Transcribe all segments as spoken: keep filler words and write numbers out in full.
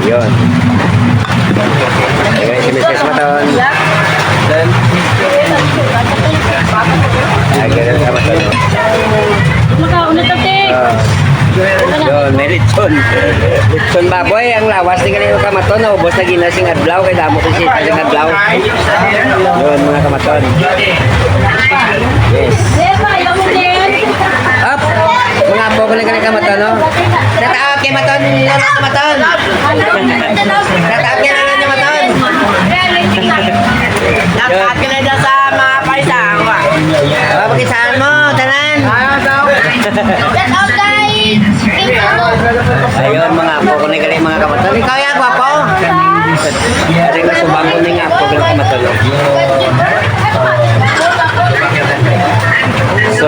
Yun. Lagay si Misis Maton. Lagay na sa Maton. Makaon na to, te. Ah. Yun, may lechon. Lechon baboy, ang lawas ni gali ka Maton, naubos na gina sing adlaw, kay damo ko sita sing adlaw. Yun, mga ka Maton. Yes. Up! Mga apo ko na gali ka Maton, no? Shout out kay Maton, Lolo ka Maton. Shout out kay Lolo ni Maton. Shout out kay Lolo sa mga paisa, ako, ah. Ah, pakisahan mo, tanan. Shout out kay Ayun, mga apo ko ni gali, mga ka Maton. Ikaw ya, gwapo. Kasi nga subang ko ni nga apo ko ni ka Maton. So,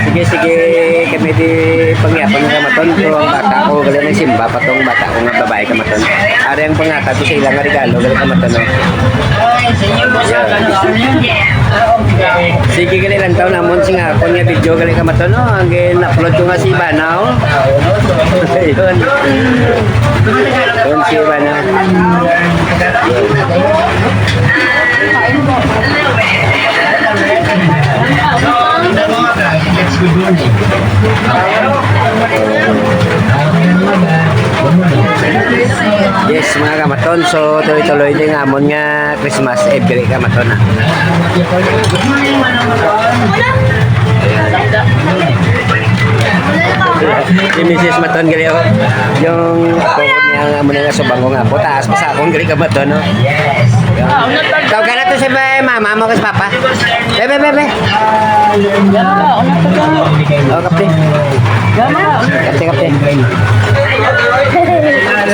sige, sige, kami di pangyapon nga Maton. Pero ang bata ko, gali nagsimba pa tong bata ko nga babae ka Maton. Ari ang pangatag ko sa ilang regalo, gali ka Maton, no? Sige, gali lang taon namon sing akon nga video, gali ka Maton, no? Ang gin-upload ko nga si Banaw. Ayun. Yun si Banaw. Yes, mga kamaton. So, tuloy-tuloy din ang amon nga Christmas Eve diri, kamaton, ha. Si Misis Maton gali, oh. Yung apo ko niya, nga amo na nga subang ko nga apo. Taas pa sa akon gali, kamaton, no? Tawag ka na to si mama mo, kasi papa. Be, be, be, be. Oh, kapte. Kapte, kapte.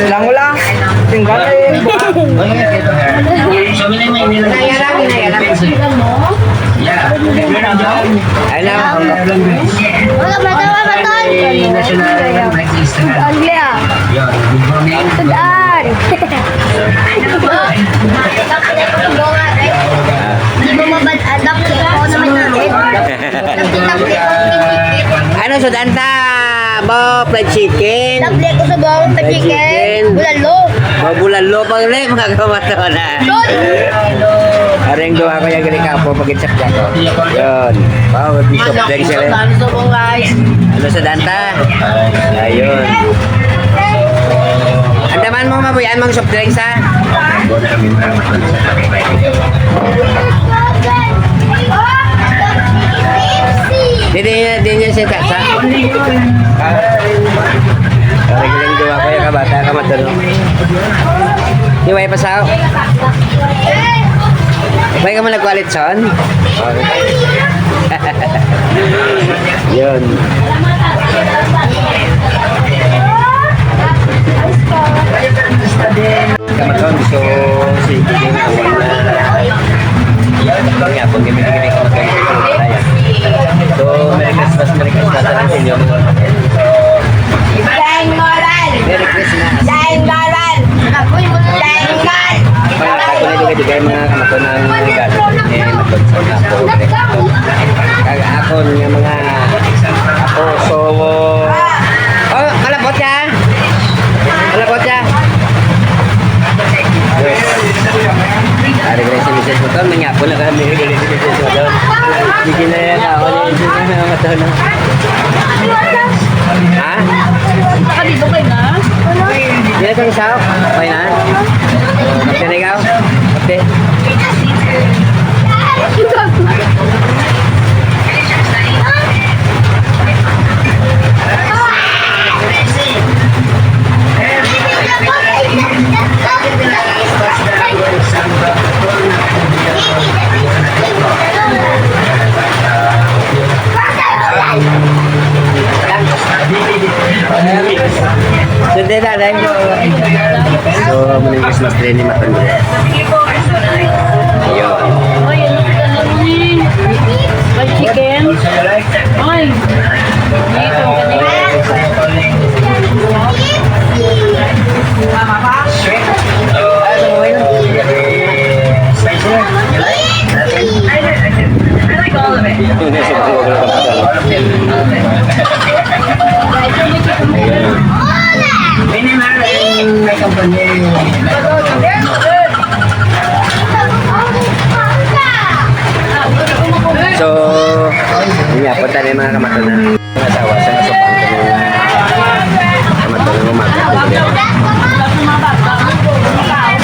Lang wala. Tinggal eh. Ay, na. Wala, matawa, matay. Ugly, ah. Sudan. Di mo mabad-, adak, ikaw naman namin. Ano, sudan ta? Ba, fried chicken? Dable ko subong, fried chicken. Bulalo. Ba, bulalo pa rin, mga kamaton, ha? Areng duha ko yung gali kapo, pag-itsak niya ko. Yun. Wow, may soft drink sila. Ano, sudan ta? Ayun. Andaman mo, mabuyan mong soft drinks, ha? Dili niya, dili niya siya ta-, sa. Pare, galing duwa ko yung kabata ka matulog. Di ba, ipasaw? May ka mo nagkuha litson? Yun. Kamaton, so, si Giging ang wala. Kaya po, gini-gini ko magkaibigan. So, Merry Christmas, Merry Christmas sa inyo. Dahil moral! Merry Christmas! Dahil moral! Dahil moral! Pangata ko na yung mga kamaton ng regalo. Eh, matod sa mga po. Kag akon nga mga apo, so, oh, kalabot ka? Kalabot ka? Yes. Ari ko si Misis Motor, manyapon na kami. Ari ko si Misis Motor. Sige na yan, ako na yung Misis Motor, no? Ha? Nakadito kayo na? Hindi na kang sao? Okay na? Okay na ikaw? Okay. Sundin na, dahil. So, muna yung Christmas tree ni Matanda. Ayun. Oy, ano ka na ni? Fried chicken? Oy. Dito ka na. So, yun nga, punta na yung mga kamatunan. Mga asawa, sa nasubang ko ng mga kamatunan, mga kamatunan.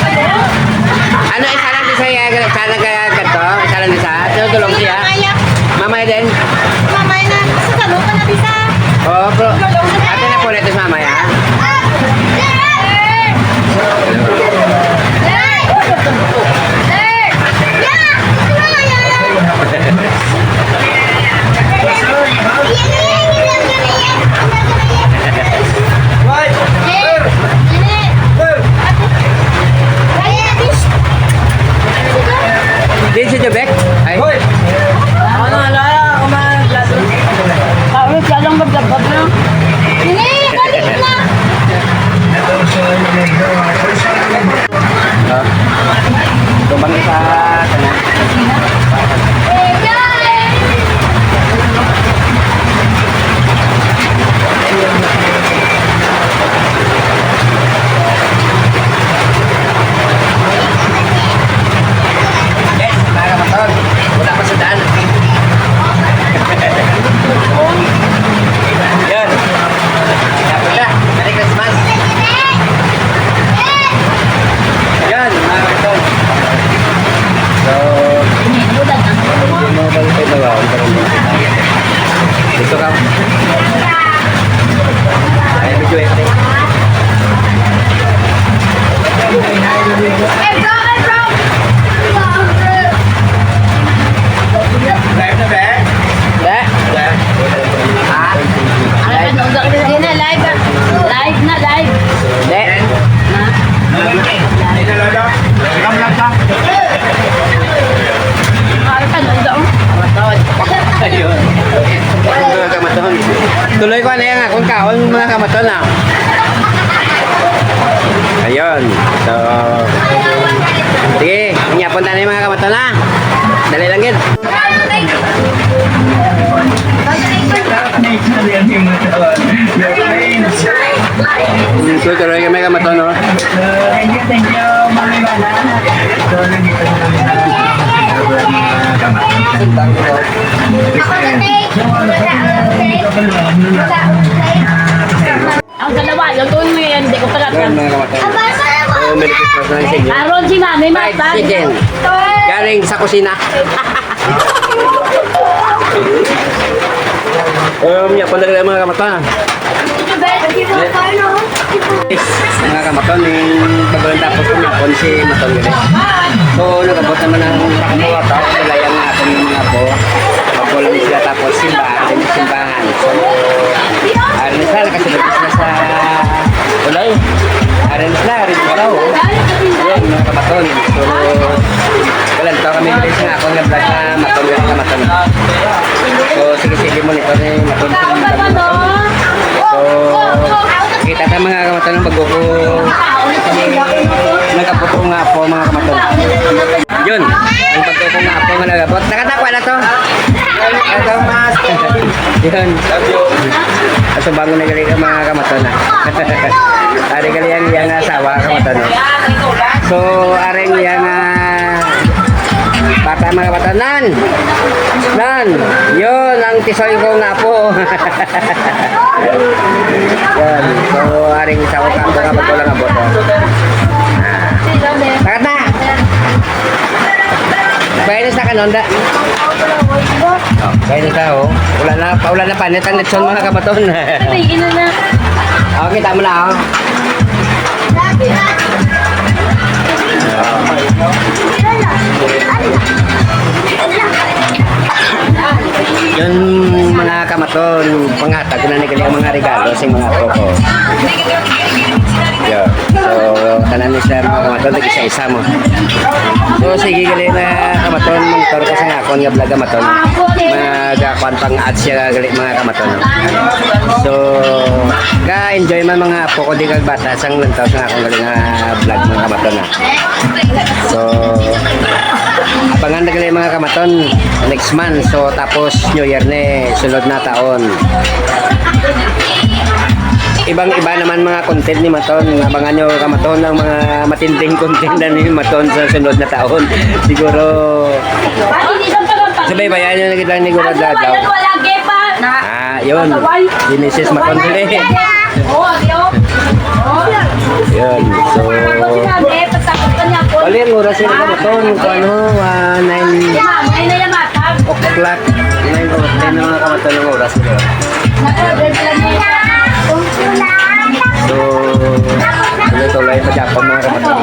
Ano, isa lang di sa iya, sa nagkakato? Isa lang di sa? Tinutulong siya? Mamaya din? Mamaya na. Sa salon ka na, bisa. Oo, bro. Ate na po, let's mamaya. Di si Jobek? Ay. Hoy! Ano, ala, ako man, lalo. Kawit ka lang maglabag na. Hindi, balik na. Ah. Tumbang sa kanya. Guys, mga kamatod, wala pa sa daan. Yan. Dapat na. Merry Christmas. Yan, mga kamatod. So, mobile pay na lang. Dito ka. Ay, medyo ito. Hey, bro, hey, bro. Live na ba? Hindi. Ha? Live na, live na. Live na, live. Hindi. Ha? Hindi na, live na. Ikaw lang ka. Ayun. Mga kamaton. Tuloy ko na yan, akong kaon, mga kamaton, ah. Ayun. So, sige, inyapon tayo yung mga kamaton, ah. Dali lang, gid. So, tuloy kami, kamaton, no? Thank you, thank you, Mami Bala. So, nandito na kami sa mga kamaton. Ang dalawa, lutuin mo yan, hindi ko pala. Yan, mga kamaton. So, Merry Christmas na sa inyo. Aron si Mami, fried chicken. Galing sa kusina. Um, ya, pala, mga kamaton. Yes, mga kamaton, yung pagkaon tapos ng hapon si Maton gali. So, nag-abot naman ang pagkakuha, tapos wala yung aton mga apo. Pagkulang sila tapos simbahan, simbahan. So, ano sila, nakasunod sila sa ulay. Arin sila, arin sila, oh. Yan, mga kamaton. So, kalantaw kami guys nga ako nga vlog na maton, nga maton. So, sige, sige mo nito ni maton. So, kita ta mga kamaton ang bago ko nagkaputo nga po, mga kamaton. Yun, ang pagtuko nga po nga nagabot. Nakatakwa na to. Ito, mas. Yun. Asa bangon na gali ka, mga kamaton, ah. Ari gali ang iyang asawa, kamaton, no? So, aring iyang, ah, bata, mga kamaton. Nan! Nan! Yun, ang tisoy ko nga po. Yan. So, aring isa ko, kapo nga, bago lang abot, oh. Ah. Takat na! Pwede sa kanon, da. Oh, pwede sa, oh. Wala na, paula na panit ang lechon, mga kamaton. Sabi, ina na. Oh, kita mo na, oh. Yun, mga kamaton, panghatag ko na ni gali ang mga regalo sa mga apo ko. Yo. So, tanan ni sila, mga kamaton, tag-isa-isa mo. So, sige, gali na, kamaton, monitor ko sa akon nga vlog, kamaton. Magakuan pang ads siya, gali, mga kamaton. So, ga-enjoy man mga apo ko, di kag bata, sang lantaw sa akon gali nga vlog, mga kamaton, ah. So, abangan na gali, mga kamaton, next month. So, tapos New Year ni, sunod na taon. Ibang-iba naman mga content ni Maton. Abangan nyo, kamaton, ang mga matinding content na ni Maton sa sunod na taon. Siguro, subaybayan nyo na kita ni Gura Dadlaw. Ah, yun. Si Misis Maton dili. Yun. So, bali ang oras nila, kamaton, kung ano, ah, nine o'clock. Nine o ten na, mga kamaton, ang oras nila. So, tuloy-tuloy pa gyapon, mga kamaton.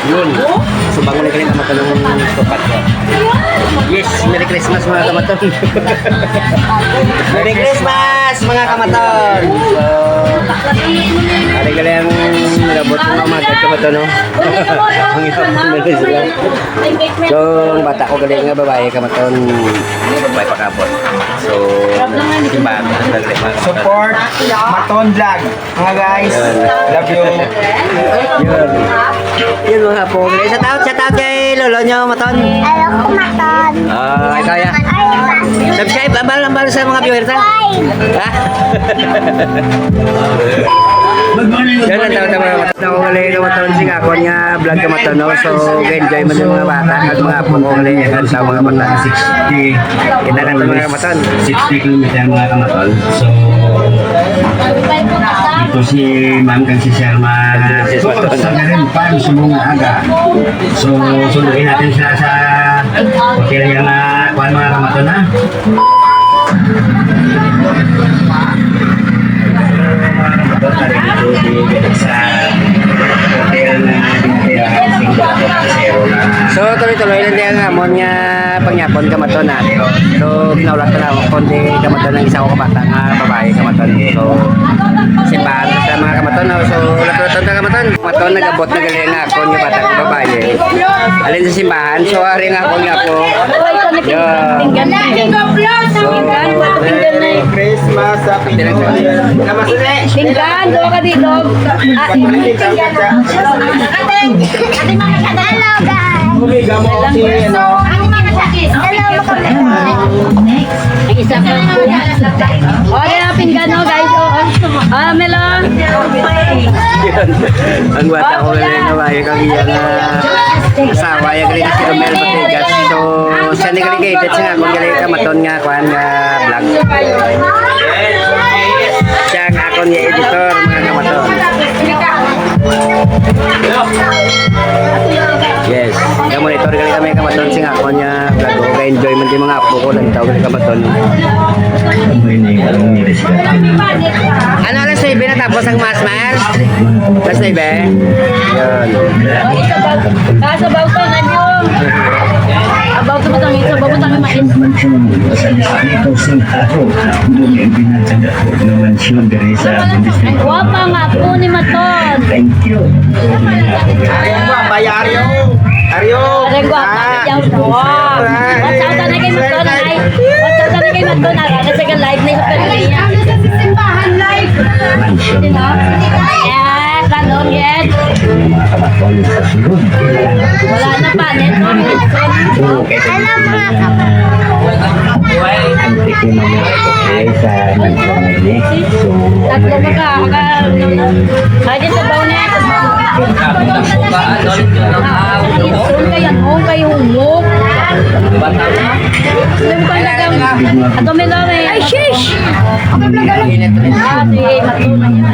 Yun. So, bangon na galing ang mata ng tupat ko. Yes, Merry Christmas, mga kamaton. Merry Christmas, mga kamaton. So, ari galing ang labot ng mga kamaton, no? Ang ito, Merry Christmas. So, ang bata ko galing nga babae, kamaton. May pakabot. So, simbahan ko sa galing, mga kamaton. Support Maton Vlog. Mga guys, love you. Yun. Yun, mga apo. Shout out, shout out kay lolo nyo, Maton. Hello, Maton. Ah, kaya. Ay, subscribe, ambal, ambal sa mga viewers, ha? Subscribe. Ha? Yan ang tawag ng mga Maton. Ako gali, Maton, sing akon nga vlog, kamaton, no? So, enjoy man yung mga bata at mga apo ko gali, ang tawag, mga bata. Kita na ito, mga kamaton. Sixty kilometer, mga kamaton. So, ito si Ma'am kag si Sir Ma-, sa Garin Farm, Sumong Aga. So, suluhin natin sila sa hotel yung, ah, kuwan, mga kamaton, ha? Sa hotel na So, tuloy-tuloy lang din ang amon nga pangyapon, kamaton, na. So, ginaulat na lang kundi kamaton ang isa ko kabata nga babae, kamaton. So, simbahan sa mga kamaton, no? So, ulat-ulaton ta, kamaton. Kamaton, nag-abot na gali nga akon nga bata nga babae. Alin sa simbahan? So, ari nga akon nga po. Yeah. So, Christmas sa Pinoy. Pinggan, duha ka bilog. Ah, hello, guys. Hello, mga kapatid. Isa ka po. Oh, yan ang pinggan, no, guys. Oh, oh. Ah, Melo. Ang bata ko na yung babae, kag iya nga asawa, yung gali si Romel Batigas. So, siya ni delegated sa nga akon gali kamaton nga kuan nga vlog. Siya ang akon nga editor, mga kamaton. Yes, nga monitor gali kami kamaton sing akon nga vlog. Ga-enjoy man di mga apo ko, lantaw gali kamaton. Ano, alas nuebe na tapos ang mass, man? Alas nuebe? Yan. Kasabaw ko na niyo. Abaw ko matangin, sabaw ko matangin mais. Mansyon sa distrito San Jaco, doon yung pinagkagapot ng mansyon diri sa Bundesliga. Ang gwapa nga po ni Maton. Thank you. Ay, ang gwapa, Aryo. Aryo. Ang gwapa, Ah. Aryo. Wow. Surprise. What's up, tanay kay Maton, ay? What's up, tanay kay Maton, ay? Kasi ka live na yung pwede niya. Ano sa simbahan live? Mansyon. Yes, ano, yes. Mga kabaton sa sulod. Wala na pa, net, no? Alam, mga kap- Ang tikim ng mga kape sa Manzanillo. So, tatlo ka ka, ka, lagi sa baon niya. Kaya mo kaya humok. Ato may dami. Ay, shish! Ah, si Mato na yan.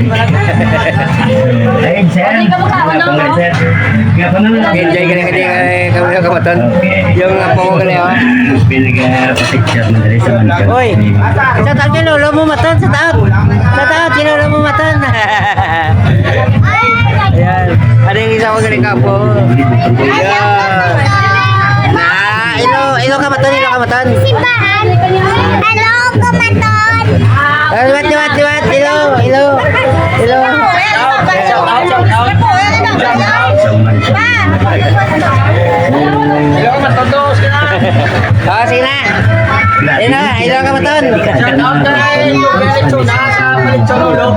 Ayun, sir. Hindi ka mukha, ano? Sir. Enjoy ka na kasi, eh, kami sa kamaton. Okay. Yung apo ko gali, oh. Pinagpapicture mo dali sa mga Oy, shout out kay lolo mo, Maton, shout out. Shout out kay lolo mo, Maton. Ayan. Ano yung isa ko gali ka po? Ayan. Na, ilo, ilo kamaton, ilo kamaton. Simbahan. Hello, kamaton. Ah, liwat, liwat, liwat. Hello, hello. Hello. Shout out, shout out, shout out. Hello, matodos ka na. Ah, sige na. Ayun na, ayun na, kamaton. Shout out kay Lorenzo, nasa Balinsolo.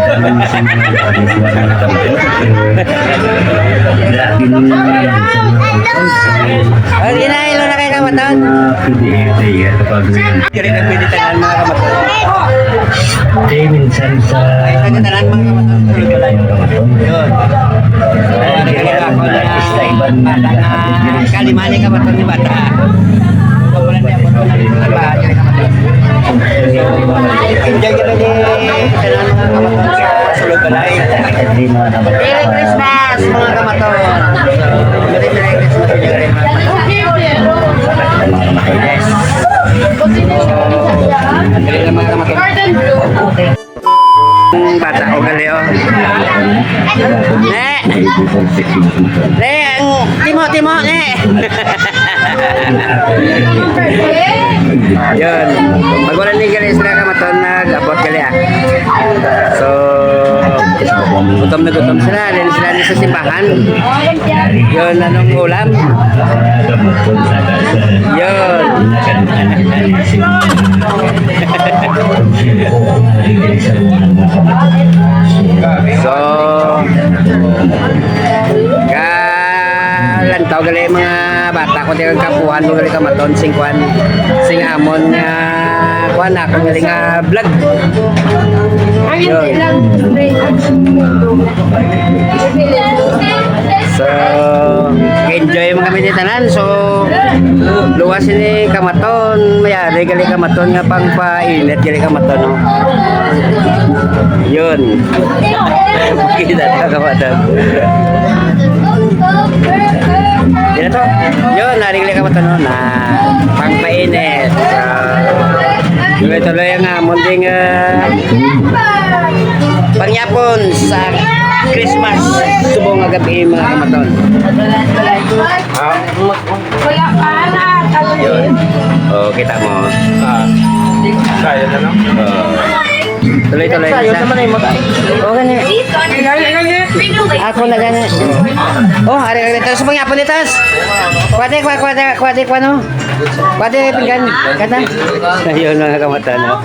Ay, di na, ilo na kay kamaton. Dili na pwede tanan, mga kamaton. Di minsan sa Ay, tanan, mga kamaton. Sulod ko lang. Yun. Kaya nagkakaroon ako na bata nga kalima ni kamaton ni bata. Wala niya, wala niya, wala niya. Enjoy ka na ni tanan, mga kamaton, sa sulod balay. Merry Christmas, mga kamaton. Merry, Merry Christmas, Merry Christmas. Yes. Dali lang, mga kamaton. Ang bata ko gali, oh. Ne! Ne, ang timo, timo, ne! Yun. Pag wala ni gali sila kamaton, nag-abot gali, ah. So, gutom na gutom sila. Din sila ni sa simbahan. Yun, anong ulam? Yun. So, kalantaw gali mga bata ko, di kapuhan mo gali kamaton sing kwan, sing amon nga kwan, ako gali nga vlog. Yun. So, enjoy mga kami ni tanan. So, luwas ini kamaton, mayari gali kamaton nga pangpainit gali kamaton, no? Yun. Kita ta kamaton. Dito to. Yun, nari gali kamaton, no? Na pangpainit. So, tuloy-tuloy ang amon ding, ah, pangyapon sa Christmas subong nga gabi, mga kamaton. Ah, Wala pa na. Yun. Oh, kita mo. Ah. Kaya na, no? Oh. Tuloy-tuloy na Sayo sa. Naman ay matay. Oh, gani. Ako na gani. Oh, ari, ari. Tapos mga apo ni tas. Kuwate, kuwa-, kuwate, kuwate, kuwa, no? Kuwate, pinggan. Kata. Ayun, mga kamatan, no?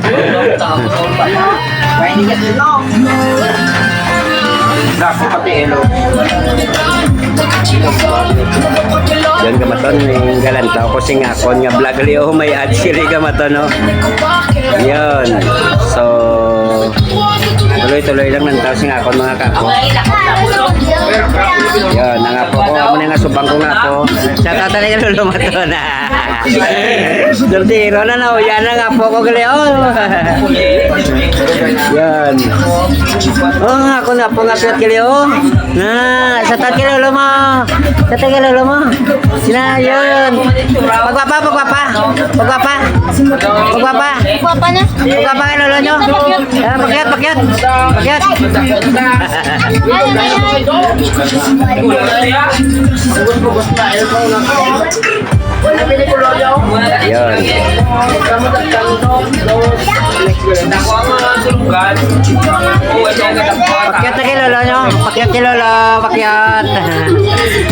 Dako pati elo. Yan, kamaton, yung galantaw ko sing akon nga vlog, Leo, may ads kili, kamaton, no? Yun. So, tuloy-tuloy lang lang tayo sing akon, mga kako. Yun, ang apo ko, amo na nga subang ko nga apo. Shout out talaga, Lolo Maton, ah. Dulcero na, na, yan ang apo ko, gali, oh. Yan. Oh, nga ako na po nga piyat, gali, oh. Na, sa tat kilo, luma. Sa tat kilo, luma. Sina, yun. Pagwapa, pagwapa. Pagwapa. Pagwapa. Pagwapa na. Pagwapa kay lolo nyo. Ah, pakyat, pakyat. Pakyat. Yun. Pakyat na kay lolo nyo. Pakyat kay lolo. Pakyat.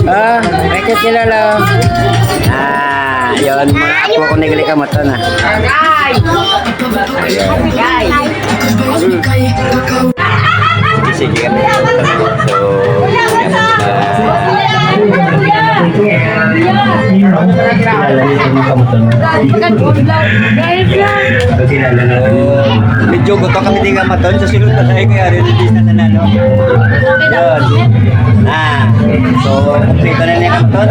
Ah, pakyat kay lolo. Ah, yun. Mga apo ko, nagli ka mo to na. Ayun. Sige, sige. So, medyo guto kami di kamaton sa sunod na tayo kaya rin hindi na nanalo. Yun. Ah, so, kumpleto na niya kamaton.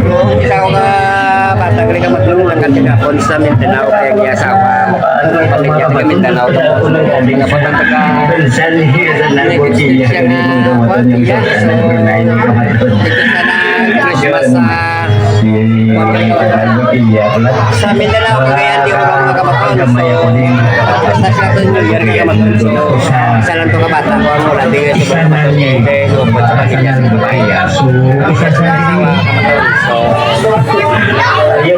Kung isa ko ka bata, gali kamaton, ang kantinapon sa Mindanao, kaya niya asawa. Pamilya taga Mindanao, tapos nagapatang taga Christmas sa, sa Mindanao, Cagayan de Oro, mga kamaton. So, Christmas natin, New Year, mga kamaton. So, isa lang to kabata ko ang wala din sa mga kay lupot sa pamilya sa Dubai. So, isa sa mga kamaton. So,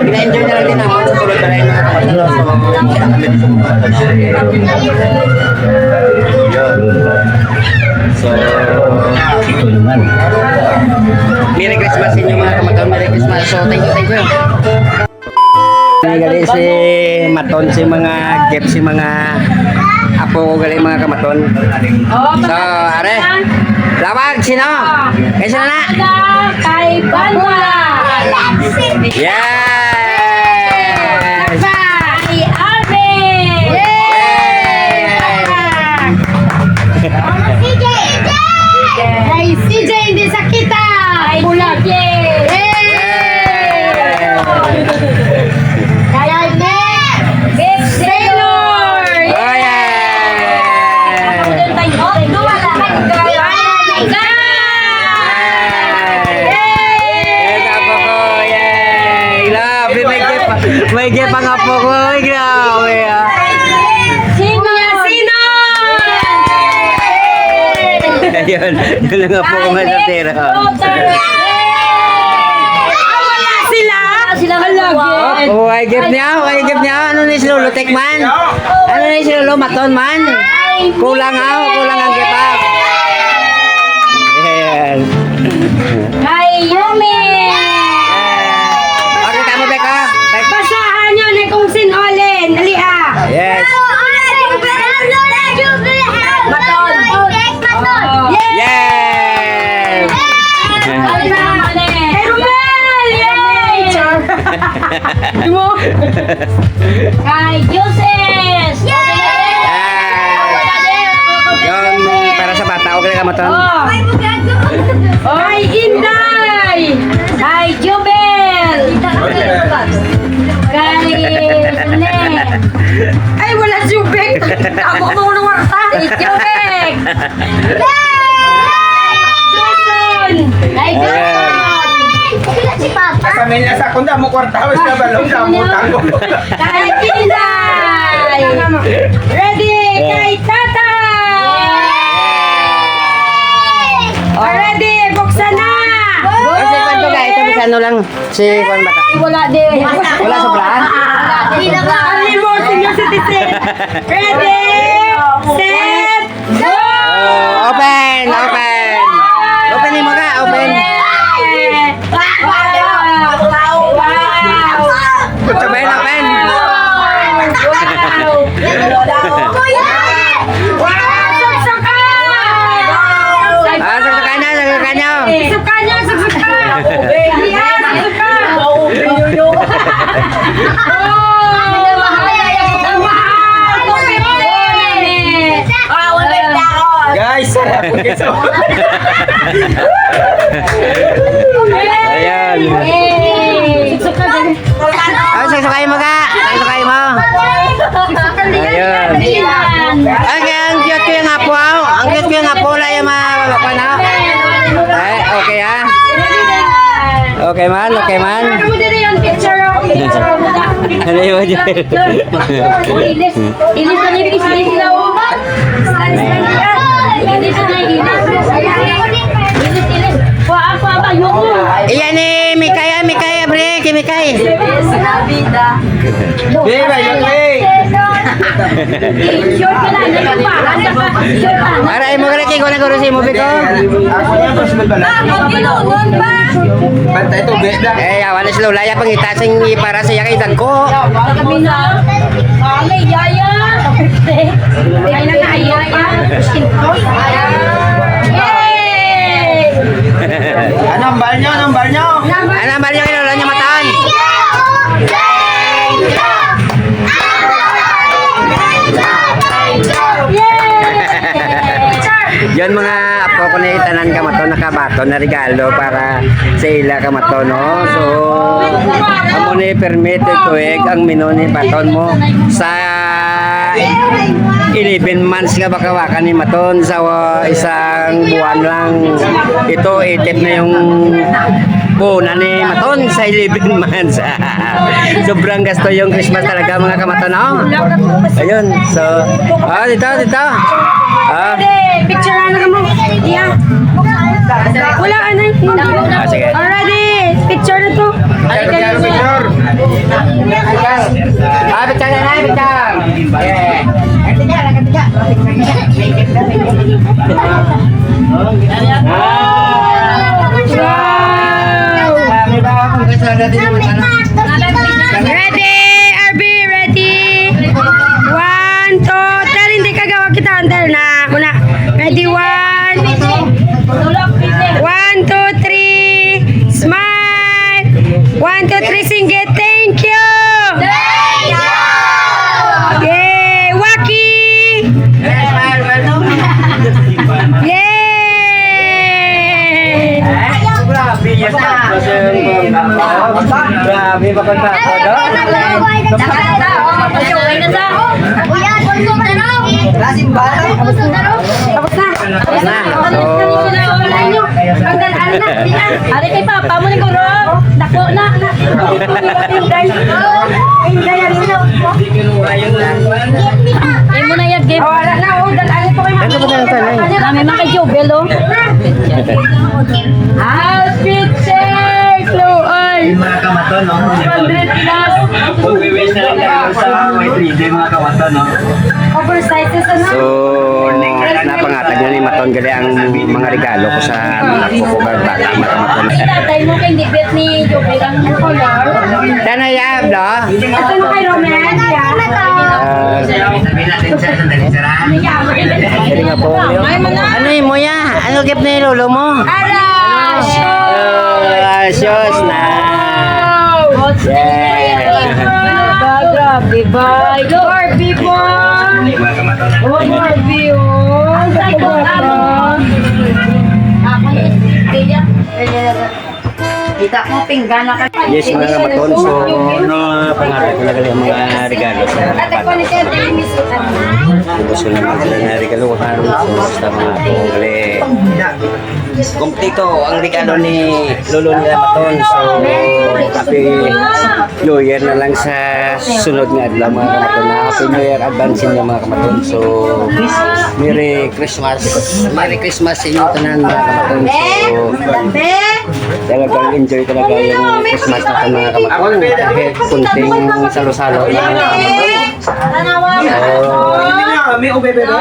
na-enjoy na lang din ako sa sulod na rin, mga kamaton. So, yun. So, Merry Christmas sa inyo, mga kamaton. Merry Christmas. So, thank you, thank you. Gali si Maton, si mga gift, si mga apo ko gali, mga kamaton. So, are. Lawag, sino? Kay sino na? Banda. Yes! Kay Alvin. Yay! Kay C J, hindi sakita. Kay Bulag. C J. Yay! Kay Nick. Big Sailor. Oh, yeah! Yes, apo ko. Yay! Grabe, may gift pa. May gift ang apo ko. Ay, grabe, ah. Sino? Sino? Ayun, yun ang apo ko nga sa tira. Ah, wala sila? Wala sila. Hala, oh, oh, ay gift niya, oh, ay gift niya. Ano ni si Lolo? Tekman? Ano ni si Lolo? Maton man? Kulang, ah, kulang ang gift, ah. Ayan. Kay Yumi. Pakita mo, Bek, ah. Bek. Basahan nyo ni kung sin-olin. Dali, ah. Yes. Maton. Maton. Yes. Yes. Kay Romel. Yay! Char. Di mo? Kay Joses! Yay! Yun, para sa bata, okay ka, Maton? Oh. Kay Inday! Kay Jubel! Kay Len! Ay, wala si Jubek! Tamo mo ng warta! Si Jubek! Yay! Jason! Ay, Ayan. Jason! Sa Mel, sa akong damo kwarta, mas nabalong damo, damo. Kay Inday! Ready? Kay Tata! Yay! Oh, ready, buksan na! Ang second ko, guys, ito, ano lang, si Juan Bata. Wala din. Wala sobra? Wala din. Ang imo, senior citizen. Ready, set, go! Oh, open, open. Open mo ka, open. Wow! Wow! Open, open. Wow! Wow! Saksakan! Ah, saksakan na, saksakan na. Saksakan na, saksakan. Iya, saksakan. Oh! Guys, sarap. Ayan. Yay! Ah, saksakay mo ka. Saksakay mo. Ayun. Ang, ang cute ko yung apo, ah. Ang cute ko yung apo, wala yung mga, ano. Ay, okay, ah. Okay man, okay man. Ano mo dito yung picture, oh? Picture, oh. Ano yun? Ilis na niya, ilis na sila, oh. Ilis na, ilis. Ilis, ilis. Kuha, kuha ba? Yung Iyan ni Mikay, ah, Mikay, abre, kay Mikay. Di ba, yun, eh? Short ka lang, ano pa? Ano pa? Short ka lang. Aray mo, aray, kay ko na guro sa imo, Biko. Ako na, mas madala. Ah, ang binunon ba? Bantay to, be, da. Eh, awan na si Lola, ya, pangita sing ipara sa iya kay dagko. Kami na. Ah, may yaya. Ay, na, ay, yaya. Yay! Anong bar nyo? Anong bar nyo? Ano ang baryo kay Lolo niya, Maton? Yan, mga apo ko na itanan ka, Maton, nakabaton na regalo para sa ila ka, Maton, no? So, amo ni permit tuig ang menu ni Maton mo sa eleven months nga baka-baka ni Maton sa, uh, isang buwan lang. Ito, itip na yung puhunan ni Maton sa eleven months. Sobrang gasto yung Christmas talaga, mga kamaton, no? Ayun, so, ah, dito, dito. Ah. Picture na mo. Yeah. Wala, ano, hindi. Ah, sige. Already, picture na to. Picture, picture, picture. Ah, picture na, picture. Yeah. Wow! Ready, R B, ready. One, two, three. Hindi ka gawa kita, Hunter, na. Una. Ready, one. One, two, three. Smile. Grabe, maganda ako, no? Lasin bata. Tapos na. Tapos na. So, Ari kay Papa mo ni Guro. Dako na. Inday. Inday, ano na? Imo na yung gift. Oh, wala na, oh. Dal-, ano to kay Mama? Ano ba tayo, Tanay? Nami man kay Jubel, oh. Outfit check! Loy! Yung mga kamaton, no? Hundred plus. Mag-wish na lang kayo sa Y three J, mga kamaton, no? Oversizes, ano? So, napangatag na ni Maton gali ang mga regalo ko sa mga apo ko, kag bata, mga kamaton. Si tatay mo, kay hindi bet ni Jubel ang color. Sana yab, no? Ito na kay Romel, yan. Ah, Ay, mga. Ano mo ya? Ano gift ni lolo mo? Ara! Ah, shoes na. Wow! Yeah. Grabe ba? Barbie ba? Oh, Barbie, oh. Ang ganda. Ako ni Tia. Kita mo, pinggan na ka. Yes, mga kamaton. So, no, pangarap ko na gali ang mga regalo sa mga bata. Gusto na mga sila na regaluhan. So, basta mga kung gali. Kompleto ang regalo ni Lolo nila Maton. So, happy New Year na lang sa sunod nga adlaw, mga kamaton. Happy New Year advance ninyo, mga kamaton. So, Merry Christmas. Merry Christmas sa inyo tanan, mga kamaton. So, talagang enjoy talaga yung Christmas natin, mga kamaton. Kahit kunting salo-salo, mga kamaton. So, kompleto na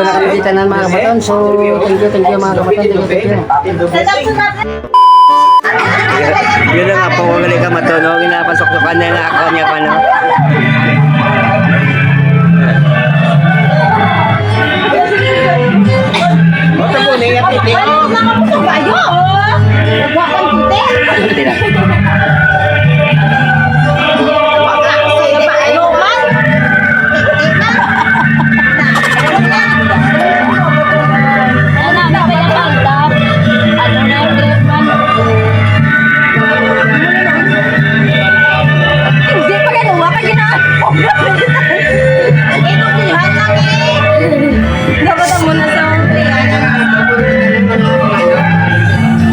kami dito na, mga kamaton. So, thank you, thank you, mga kamaton. Thank you, thank you. Yun na nga po, kung gali ka matunog, ginapasok-tukan na yung ako niya pa, no? Oto po, niya, titi. Ay, nakapusog kayo, oh. Nagwa kang titi. Titi na. Wala, sino ba, ayaw man? Titi na. Ano na, may kaya pang tap? Ano na, trip man? Hindi pa ganun, wa pa gina-, ito, bilhan lang eh. Dapat ang muna sa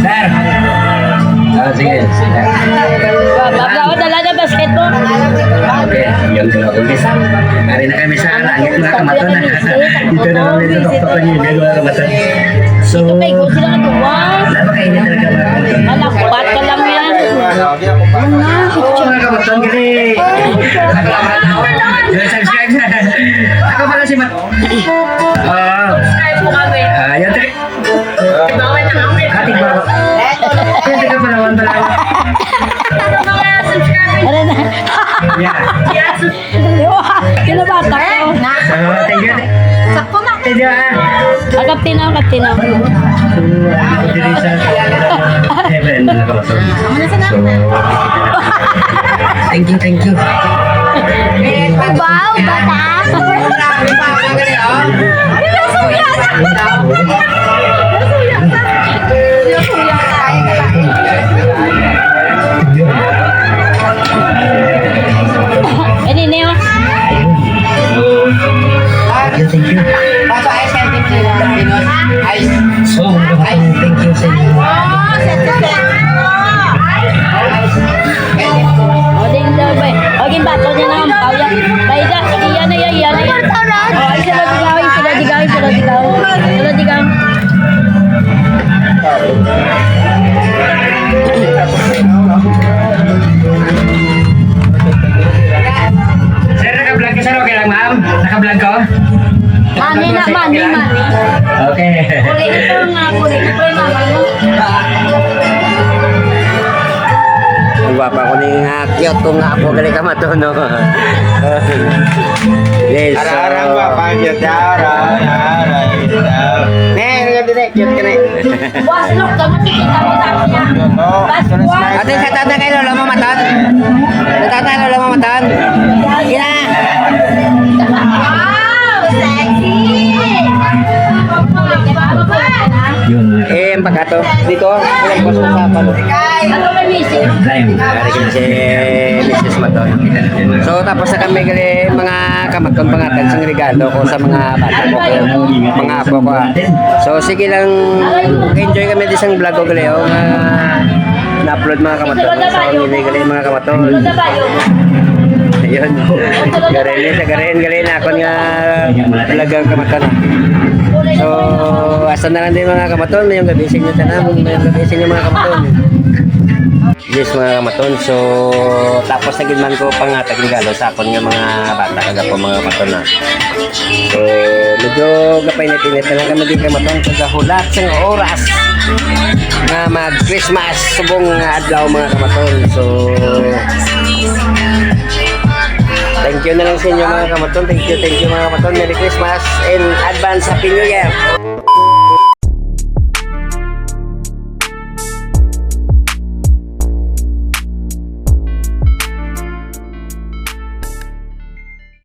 Sir. Ah, sige. Pablo, dala na basketball. Okay, yun ko na ulit. Ari na kami sa langit, mga kamaton. Dito na kami sa tuktok ng ibig, mga kamaton. So, ito kay Godzilla nga duwas. Napakainit talaga, mga kamaton. Malakpat ka lang yan. Ano na? So, mga kamaton, gali. Subscribe na. Ako pala si Mat-, ah, Subscribe mo kami. Ah, yan, taga-, Bawal na kami. Ating bawal. Yan, taga Palawan, Palawan. Mga subscribers. Ano na? Yeah. Yes. Di ba? Kinabata ko. Ah, thank you. Sakto na. Thank you, ah. Ah, kaptinaw, kaptinaw. So, diri sa heaven, mga kabaton. So, thank you, thank you. Wow, bata. Ini, ini, oh. Thank you, thank you. Papa, ice candy mo nila. Ice. So, thank you sa inyo. Oh, set, set, set. Ice. O, ding daw, bay. O, ginbato niya na ang pawya. Bay, da, iya na, iya, iya na, iya. O, ay, sila digaw, ay, sila digaw, ay, sila digaw. Sila digaw. Sir, naka-vlog ka, sir? Okay lang, ma'am? Naka-vlog ko? Mani na, mani, mani. Okay. Uli ito nga, uli ito yung mama mo. Ang gwapa ko ni nga cute ko nga apo, gali ka matuno. Yes, so, ara, ara, ang gwapa, cute, ara, ara, ara, cute. Ne, ne, ne, cute ka na. Buwas, look, kamu, kikita mo sa akin niya. Bas, buwas. Ate, sa tata kay lolo mo, matan? Sa tata, lolo mo, matan? Ina. Wow, sexy! Eh, ang pagkato, dito, walang basta sa palo. Ano ba, misis? Dari kini si misis Maton. So, tapos na kami gali, mga kamaton, pangatag sang regalo ko sa mga bata ko, mga apo ko, ah. So, sige lang, enjoy kami di sang vlog ko gali, oh, nga na-upload, mga kamaton. So, ang gali, mga kamaton. Ayun. Garin, sa garin, garin, akon nga vlog ang kamaton, ah. So, asa na lang din, mga kamaton. Mayong gabi sa inyo tanan. Mayong gabi sa inyo, mga kamaton. Yes, mga kamaton. So, tapos na gid man ko pangatag regalo sa akon nga mga bata kag apo, mga kamaton, ah. So, medyo gapainit-init na lang kami di, kamaton, sa gahulat sang oras nga mag-Christmas subong nga adlaw, mga kamaton. So, thank you na lang sa inyo, mga kamaton. Thank you, thank you, mga kamaton. Merry Christmas and advance Happy New Year.